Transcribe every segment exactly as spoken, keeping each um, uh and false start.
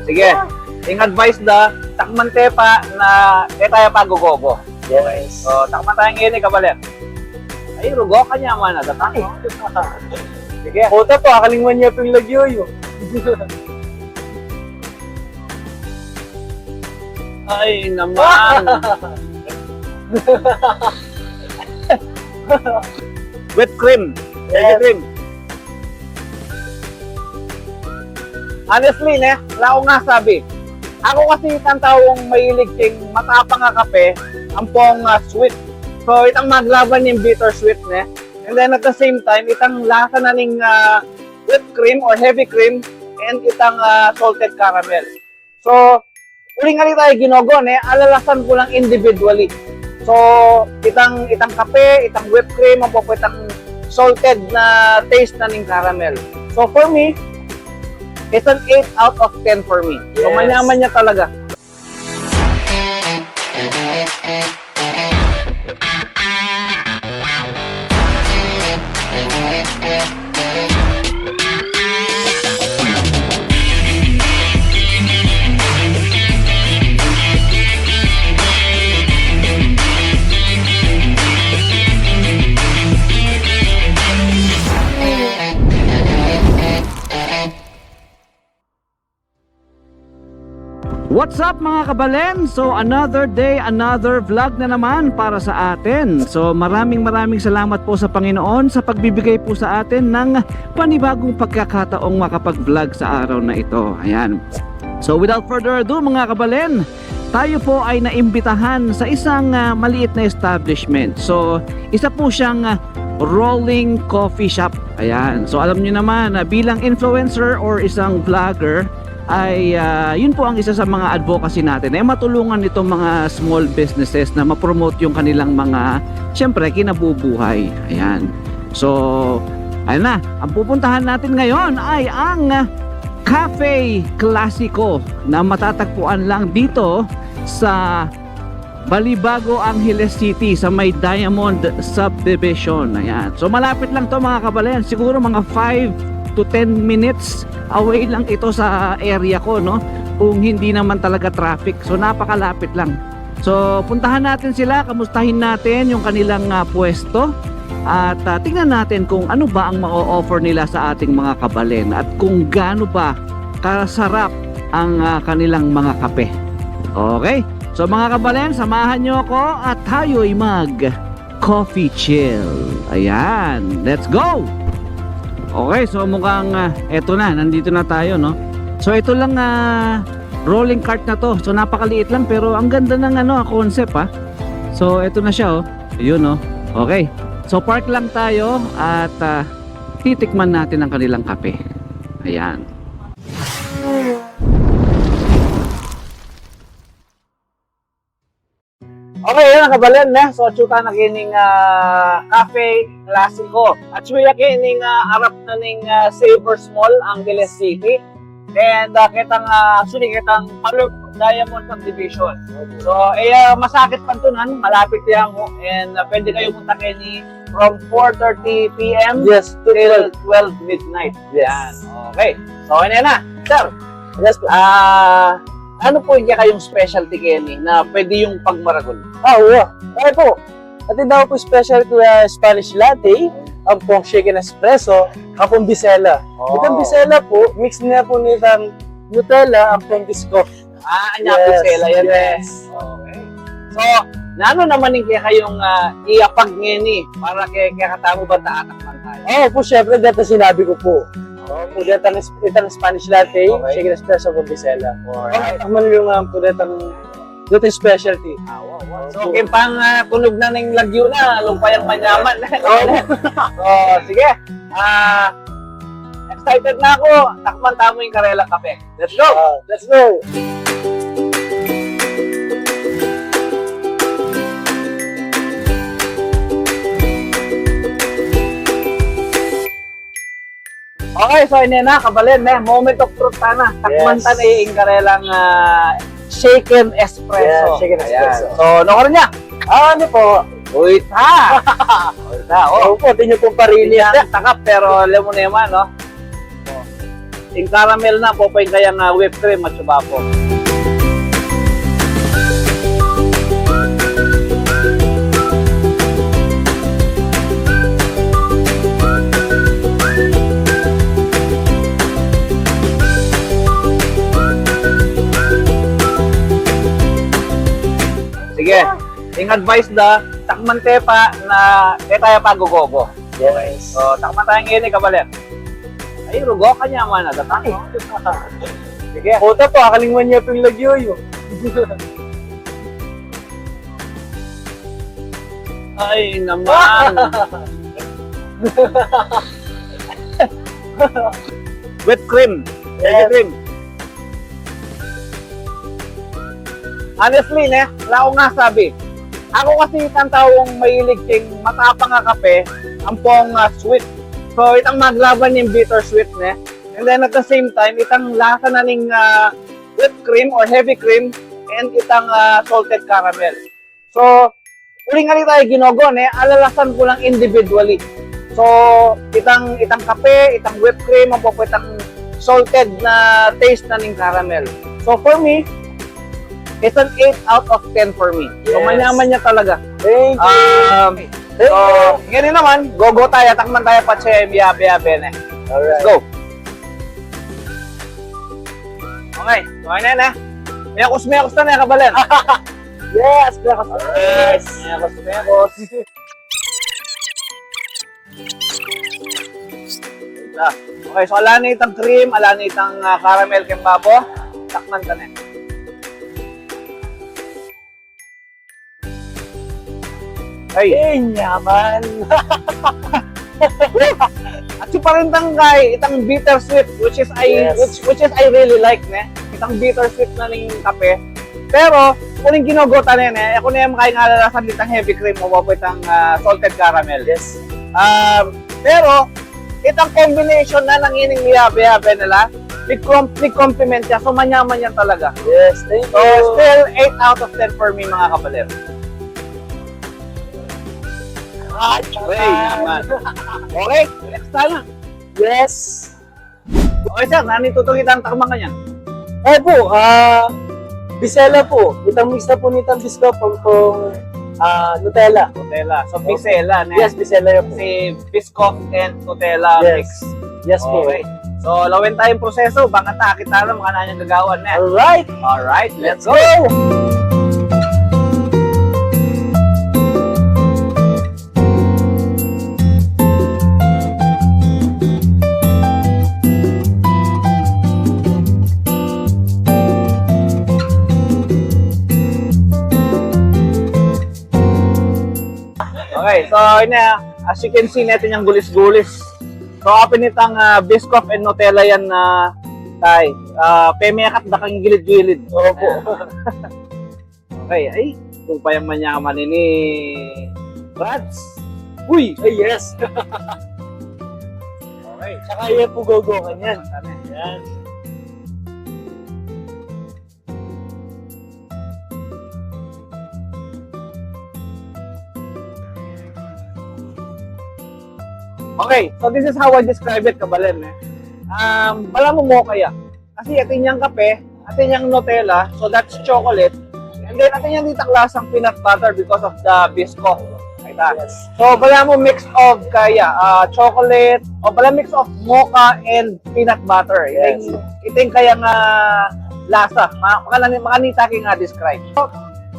Sige. Ing advice da, takman te pa na, e taya pa gugogo. Yes. So, takman taya ngeni, kabalen. Ay, rugo ka niya, mana. Datang, no? Sige. Puta pa, kalingwan niya pin lagyu, yo. Ay, naman. Whipped cream. Yes. Heavy cream. Honestly, ne, ala kung masabi. Aku kasi itang taung mahilig king matapang a kape, ampong, ah, sweet. So, itang maglaban ing bittersweet, ne? And then at the same time, itang lasa na ning, ah, whipped cream or heavy cream and itang, ah, salted caramel. So, uling ali taya ginogo, ne, alalasan ku lang individually. So, itang, itang kape, itang whipped cream, ampo itang salted na taste na ning caramel. So, for me, it's an eight out of ten for me. So, yes, manyaman ya talaga. What's up, mga kabalen? So, another day, another vlog na naman para sa atin. So, maraming, maraming salamat po sa Panginoon sa pagbibigay po sa atin ng panibagong pagkakataong makapag-vlog sa araw na ito. Ayan. So, without further ado, mga kabalen, tayo po ay naimbitahan sa isang, ah, maliit na establishment. So, isa po siyang, ah, rolling coffee shop. Ayan. So, alam niyo naman na bilang influencer or isang vlogger, ay, ah, yun po ang isa sa mga advocacy natin, eh, matulungan itong mga small businesses na ma-promote yung kanilang mga, siyempre, kinabubuhay. Ayan. So, ayun na, ang pupuntahan natin ngayon ay ang Cafe Classico na matatagpuan lang dito sa Balibago, Angeles City, sa may Diamond Subdivision. Ayan. So, malapit lang 'to, mga kabalen. Siguro mga five to ten minutes away lang ito sa area ko, no? Kung hindi naman talaga traffic. So, napakalapit lang. So, puntahan natin sila, kamustahin natin yung kanilang, ah, pwesto. At, ah, tingnan natin kung ano ba ang ma-offer nila sa ating mga kabalen at kung gaano ba kasarap ang, ah, kanilang mga kape. Okay? So, mga kabalen, samahan niyo ako at tayo'y mag coffee chill. Ayan. Let's go! Okay, so mukhang, ah, eto na. Nandito na tayo, no? So, ito lang, ah, rolling cart na 'to. So, napakaliit lang pero ang ganda ng ano, ah, concept, ah. So, eto na siya, oh. Ayun, oh. Okay. So, park lang tayo at, ah, titikman natin ang kanilang kape. Ayan. Okay, yan, mga kabalen, ne? So, atsu tana kening, ah, Cafe Classico. Atsu ya kening, ah, arap na ning, ah, Savers Mall, Angeles City. And, ah, ketang, ah, actually, ketang Palop Diamond Subdivision. So, eh, ah, masakit pa tunan, malapit ya mu. And, ah, pwede kayo punta keni from four thirty P M, yes, to till twelve midnight. Yes. Yan. Okay. So, ano na? Sir, yes po. Ah, ano po yung kayong specialty keni na pwede yung pagmaragul? Ah, oo. Ay po. At daw po special ko yung Spanish latte, ang pong shaken espresso, ang pong bisela. Oh. Itang bisela po, mix niya po nitang Nutella, ang pong biscoff. Ah, anya po sila yan, eh. Yes. Okay. So, nanu naman ing kekayung, ah, iyapag ngeni para ke, kekatamu bang atakman tayo? Oo po, syempre, deta sinabi ko po. Oo po, detang, detang Spanish latte, okay, shaken espresso, bisela. Alright. Ang atakman yung, ah, po, detang, detang specialty. Ah, wow, wow. So, okay, pang, ah, tunog na ning lagyu na, lumpayang manyaman. Oo. So, sige. Ah, excited na ako. Takman tamu ing karelang kape. Let's go! Ah, let's go! Okay, so ini na, kabalen, ne, moment of truth tana. Takman tana ing karelang, ah, shaken espresso. Yeah, shaken espresso. Ayan. So, no, karin ya? Ah, ano po? Uy, ta! Uy, ta, oh. Opo, di niyo pong parinis. Di niya takap, pero alam mo naman, no? Ing caramel na, popoy kayang, ah, whipped cream at saka po. Sige, ing advice da, takman te pa na, kaya tayo pa gugogo. Yes. So, takman tayo ngeni, kabaler. Ay, rugo ka niya, mana. Datang. Sige. Kota pa, kalingwan niya pin lagyu yu. Ay, naman. Whipped cream. Yes. Whipped cream. Honestly, ne, wala akong masabi. Ako kasi itang taung mahilig king matapang a kape, ampong, ah, sweet. So, itang maglaban ing bittersweet, ne? And then at the same time, itang lasa na ning, ah, whipped cream or heavy cream and itang, ah, salted caramel. So, uling ali tayo ginogo, ne, alalasan ku lang individually. So, itang, itang kape, itang whipped cream, ampo itang salted na taste na ning caramel. So, for me, it's an eight out of ten for me. So, yes, manyaman ya talaga. Thank you. Um, thank you. So, ngeni naman, gogo tayo, takman tayo pa siya, yabe-yabe na. Alright. Let's go. Okay, okay na yan, ha? Mekos-mekos na, ne, kabaler. Yes, mekos. Yes. Mekos, mekos. Okay, so ala na itang cream, ala na itang, ah, caramel keng babo. Takman ta ne. Ay. Eh, nyaman. At si pa rin tang kay, itang bittersweet, which is I, yes, which, which is I really like, ne? Itang bittersweet na ning kape. Pero, kung yung ginogo ta ne, ne? Aku ne, makay nga lalasan ditang heavy cream o bapo itang, ah, salted caramel. Yes. Um, pero, itang combination na ng ining liyabe-yabe nila, nag-com-, nag-complement siya. So, manyaman yan talaga. Yes, thank you. So, still eight out of ten for me, mga kabaler. Ay, okay, naman. Okay, next tayo. Yes. Okay, sir, nanu ing tutukitan ta kanyan? Opo, ah, Bisela po. Itang mix na po nitang Biscoff ampong, ah, Nutella. Nutella. So, opo. Bisela, ne? Yes, Bisela ya po. Si Biscoff and Nutella, yes, mix. Yes po. Okay. So, lawen taya ing proseso, bang ta akit tana, makananu ing gagawan, ne? Alright. Alright, let's go. Let's go. Okay, so, ini, ah, as you can see, neto yang gulis-gulis. So, apin itang, ah, Biscoff and Nutella yan, ah, tay. Ah, pemekat da kang gilid-gilid. Opo. Okay, ay, kung payang manyaman ini, Brad. Uy! Ay, yes! Okay. Tsaka yan po, gogo, kanyan. Yan. Okay, so this is how I describe it, kabaler, ne? Um, balamu mocha ya. Kasi atin yang kape, atin yang Nutella, so that's chocolate. And then atin yang ditak lasang peanut butter because of the Biscoff. Kita. Yes. So, balamu mix of kaya, ah, chocolate, o balamu mix of mocha and peanut butter. Yes. Iting, iting kayang, ah, lasa. Ma-, makananu-, makanita king, ah, describe. So,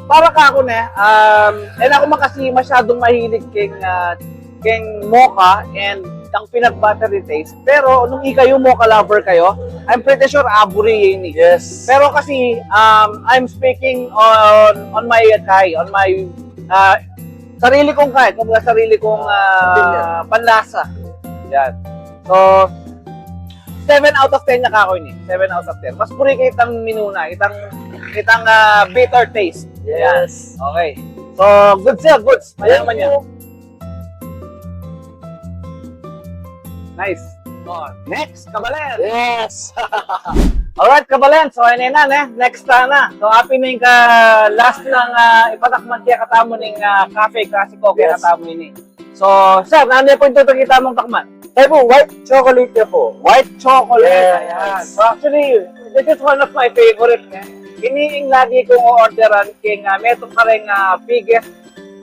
para kaku ne, um, e na ku man kasi masyadung mahilig king, ah, king mocha and itang peanut buttery taste. Pero nung ikayu mocha lover kayu, I'm pretty sure aburi ye ini. Yes. Pero kasi, um, I'm speaking on, on my, uh, kay, on my, uh, sarili kung kay, kumbaga sarili kung, uh, panlasa. Yan. So, seven out of ten na kaku ini. Seven out of ten. Mas buri ku itang minuna, itang, itang, uh, bitter taste. Yan. Yes. Okay. So, goods ya, goods. Mayaman ya. Nice. Oh, next, kabaler. Yes. Alright, kabaler. So, ini na, ne? Next na, na. So, apin na ing ka-last nang, ah, ipatakman kaya katamu ning, ah, Cafe Classico kaya katamu ini. So, sir, nanu ya pu ing tutukitan mung takman? Ay po, white chocolate na po. White chocolate. Yes. Ayan. So, actually, this is one of my favorite, eh. Ini ing lagi kong orderan king, ah, metung kareng, ah, biggest,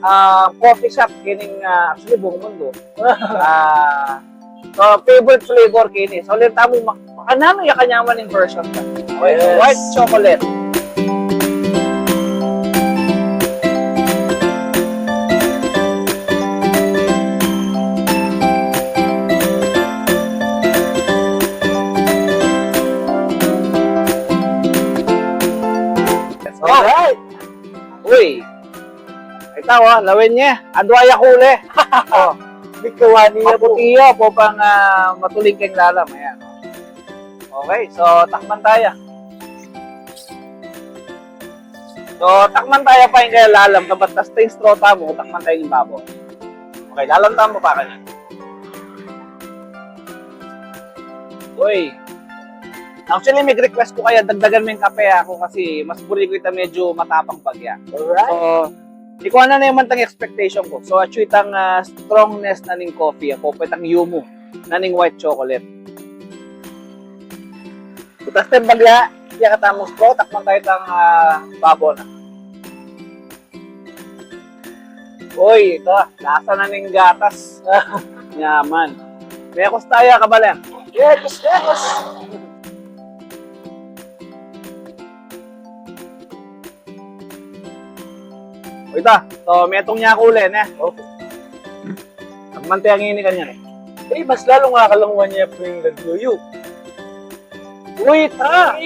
ah, coffee shop kining, ah, actually, buong mundo. Ah, so, favorite flavor kini. So, ulit tamu mak-, makananu ya kanyaman ing version ka. Okay, so, yes, white chocolate. Alright. Uy. Ita, o, lawen ye. Adwa ya kule. O. Mikuha niya po. Maputi ya, apo pang, ah, matuling keng lalam. Ayan. Okay, so takman taya. So, takman taya pa ing keng lalam, kabat tas ing straw tamu, takman taya ing babo. Okay, lalam tamu pa kanya. Uy. Actually, mig-request ku kaya dagdagan me ing kape aku kasi mas buri ku ita medyo matapang bagya. Alright. So, ikuan na naman itang expectation ku. So, atyu itang, ah, strongness na ning coffee, apo pa itang yumu na ning white chocolate. Butas teng bagya, iya katamu straw, takman taya itang, ah, babo na. Uy, ita, lasa na ning gatas. Nyaman. Mekos taya, kabalen. Mekos, mekos. Uy, ita, so, metung ya kule, ne? Okay. Takman taya ngeni kanya, ne? Eh, mas lalo nga kalanguan ya pu ing lagyu yu. Uy, ita!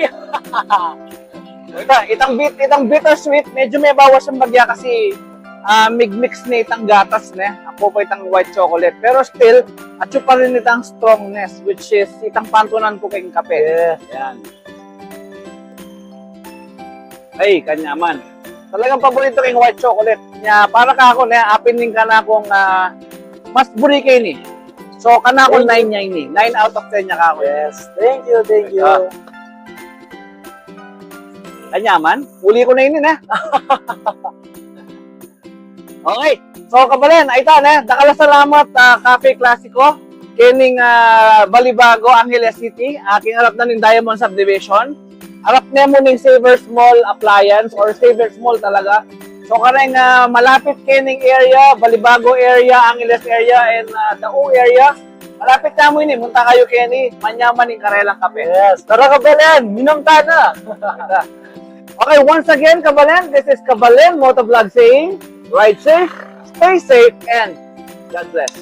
Uy, ita, itang bit-, itang bittersweet, medyo mebawas yang bagya kasi, ah, mig-mix ne itang gatas, ne? Apo pa itang white chocolate. Pero still, atyu pa rin itang strongness, which is itang pantunan ku keng kape. Yeah. Yan. Ay, kanyaman. Talagang paborito keng white chocolate. Nya, para kaku, ne, apin ning kanakung, ah, mas buri ke ini. So, kanaku, thank you, nine ya ini. Nine out of ten ya kaku. Yes. Thank you, thank you. Ah. Kanyaman, uli ku na ini, ne? Okay. So, kabalen, ay ta, ne? Dakal a salamat, ah, Cafe Classico. Kening, ah, Balibago, Angeles City. Ah, king arap na ning Diamond Subdivision. Arap ne mu ning Savers Mall Appliance or Savers Mall talaga. So, kareng, ah, malapit kening area, Balibago area, Angeles area, and, ah, Dao area. Malapit na mu ini, munta kayu keni, manyaman ing karelang kape. Yes, tara kabalen, minum tana. Okay, once again, kabalen, this is Kabalen Motovlog saying, ride safe, stay safe, and God bless.